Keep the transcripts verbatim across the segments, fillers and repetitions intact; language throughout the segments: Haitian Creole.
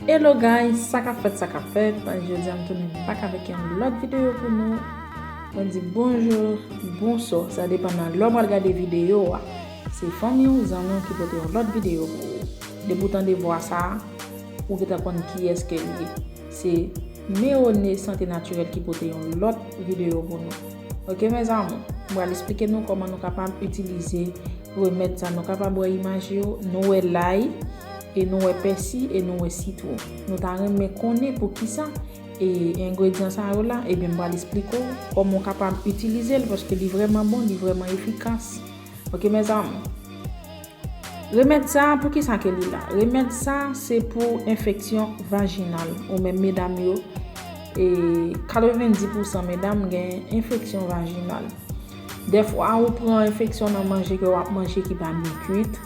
Hello guys, sa k ap fèt, sa k ap fèt? Jodi a m tounen back avèk yon lòt videyo pou nou. Mwen di bonjou, bonswa, sa depann nan lè w pral gade videyo a. Se fanmi w, zanmi w ki pote yon lòt videyo pou ou. Depi w tande vwa sa a, ou gentan konn kiyès ke l ye. Se Meone Sante Natirèl ki pote yon lòt videyo pou nou. Oke, mezanmi, m pral esplike nou kòman nou kapab itilize remèd sa. Nou kapab wè imaj yo, nou wè lay, e nou wè pèsi, e nou wè sitwon. Nou ta renmen konnen poukisa e engredyan sa yo la, ebyen, m pral esplike w kòman w kapab itilize l, paske li vrèman bon, li vrèman efikas. Oke, mezanmi. Remèd sa, poukisa ke li la? Remèd sa, se pou enfeksyon vajinal. Ou menm medam yo, e katrevenndis pousan medam gen enfeksyon vajinal. Dèfwa, ou pran enfeksyon nan manje ke w ap manje ki pa byen kuit.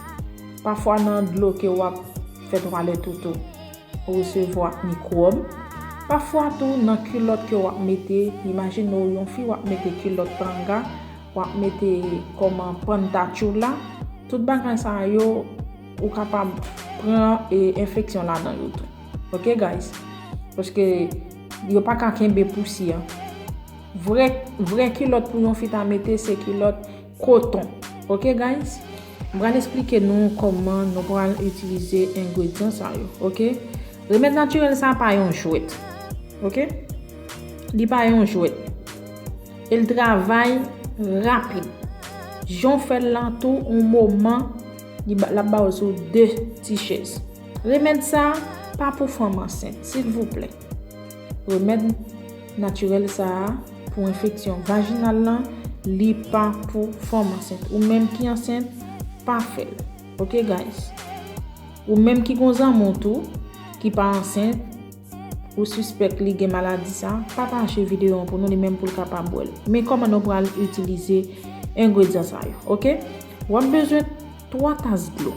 Pafwa, nan dlo ke w ap fè twalèt ou tou, ou resevwa mikwòb. Pafwa tou, nan kilòt ke w ap mete, imajine w yon fi, w ap mete kilòt tanga, w ap mete kòman pann tatyoula, tout bagay sa yo, ou kapab pran, e, enfeksyon ladan yo tou. Oke, guys? Paske yo pa ka kenbe pousyè. Vrè, vrè kilòt pou yon fi ta mete, se kilòt koton. Oke, guys? M pral esplike nou kòman nou pral itilize engredyan sa yo. Oke? Remèd natirèl sa pa yon jwèt. Oke? Li pa yon jwèt. E l travay rapid. Jan w fè l lan tou, yon moman, li ba, l ap ba w sou de ti chèz. Remèd sa pa pou fanm ansent, silvouplè. Remèd natirèl sa a pou enfeksyon vajinal lan, li pa pou fanm ansent. Ou menm ki ansent, pa fè l. Oke, guys? Ou menm ki gon zanmi w tou, ki pa ansent, ou sispèk li gen maladi sa, pataje videyo an pou nou, li menm pou l kapab wè l. Men kòman nou pral itilize engredyan sa yo, oke? W ap bezwen twa tas dlo.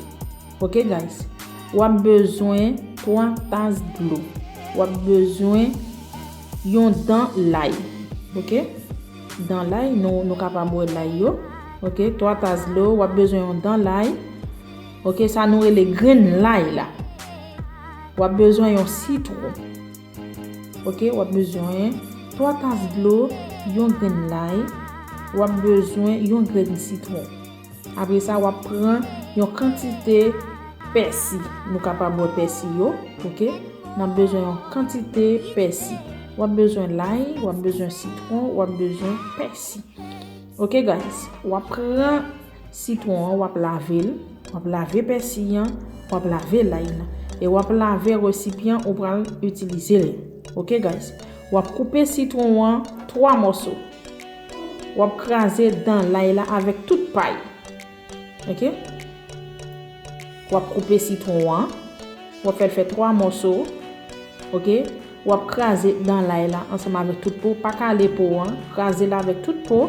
Oke, guys? W ap bezwen twa tas dlo. W ap bezwen yon dan lay. Oke? Dan lay, nou, nou kapab wè lay yo. Oke? Twa tas dlo, w ap bezwen yon dan lay. Oke? Sa nou rele grenn lay la. W ap bezwen yon sitwon. Oke? W ap bezwen twa tas dlo, yon grenn lay. W ap bezwen yon grenn sitwon. Apre sa, w ap pran yon kantite pèsi. Nou kapab wè pèsi yo, oke? N ap bezwen yon kantite pèsi. W ap bezwen lay, w ap bezwen sitwon, w ap bezwen pèsi. Oke, guys? W ap pran sitwon an, w ap lave l, w ap lave pèsi an, w ap lave lay lan. E w ap lave resipyan ou pral itilize l. Oke, guys? W ap koupe sitwon an twa mòso. W ap kraze dan lay la avèk tout pay. Oke? W ap koupe sitwon an. W ap fè l fè twa mòso. Oke? W ap kraze dan lay la ansanm avèk tout po. Pa kale po an. Kraze l avèk tout po.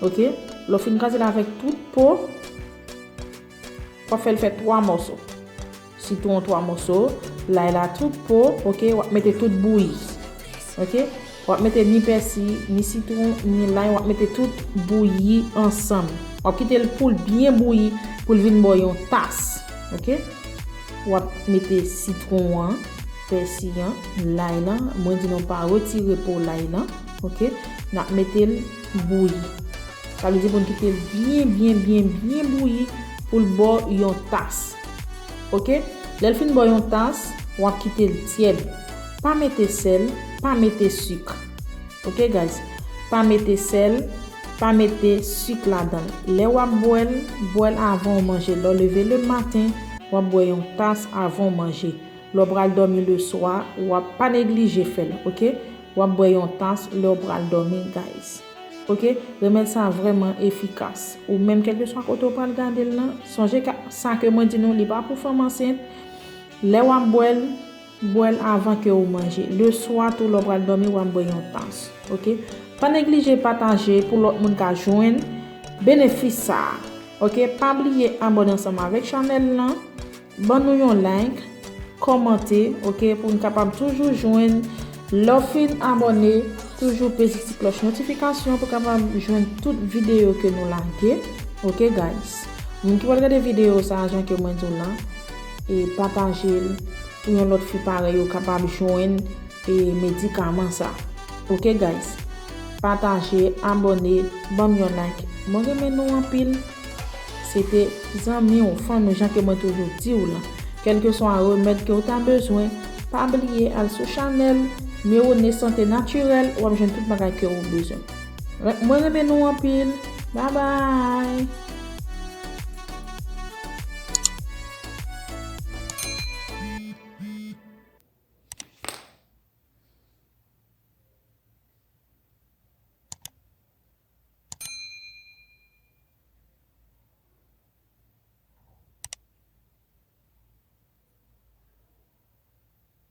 Oke? Lè w fin kraze l avèk tout po, w ap fè l fè twa mòso. Sitwon twa mòso, lay la tout po, oke, w ap mete tout bouyi. Oke? W ap mete ni pèsi, ni sitwon, ni lay, w ap mete tout bouyi ansanm. W ap kite l pou l byen bouyi, pou l vin ba w yon tas. Oke? W ap mete sitwon an, pèsi an, lay lan. Mwen di nou pa retire po lay lan. Oke? N ap mete l bouyi. Sa vle di pou n kite l byen, byen, byen, byen bouyi pou l ba w yon tas. Oke? Lè l fin ba w yon tas, w ap kite l tyèd. Pa mete sèl, pa mete sik. Oke, guys? Pa mete sèl, pa mete sik ladan l. Lè w ap bwè l, bwè l avan w manje. Lè w leve le maten, w ap bwè yon tas avan w manje. Lè w pral dòmi le swa, w ap pa neglije fè l, oke? W ap bwè yon tas lè w pral dòmi, guys. Oke? Remèd sa a vrèman efikas. Ou menm, kèlkeswa kote w pral gade l lan, sonje ka, sa ke mwen di nou, li pa pou fanm ansent. Lè w ap bwè l, bwè l avan ke w manje. Le swa tou, lè w pral dòmi, w ap bwè yon tas. Oke? Pa neglije pataje pou lòt moun ka jwenn benefis sa a. Oke? Pa bliye abòne ansanm avèk chanèl lan. Ban nou yon like, kòmante, oke, pou n kapab toujou jwenn, lè w fin abòne, toujou peze ti klòch notifikasyon pou kapab jwenn tout videyo ke nou lage, oke, guys. Moun ki pral gade videyo sa a, jan ke mwen di w lan, e pataje l, pou yon lòt fi parèy ou kapab jwenn e medikaman sa. Ok guys, pataje, abòne, ban m yon like. Mwen renmen nou anpil. Se te zanmi w, fanmi w, jan ke mwen toujou di w lan. Kèlkeswa remèd ke w ta bezwen, pa bliye al sou chanèl Mirone Sante Natirèl, w ap jwenn tout bagay ke w bezwen. Mwen renmen nou anpil. Babay!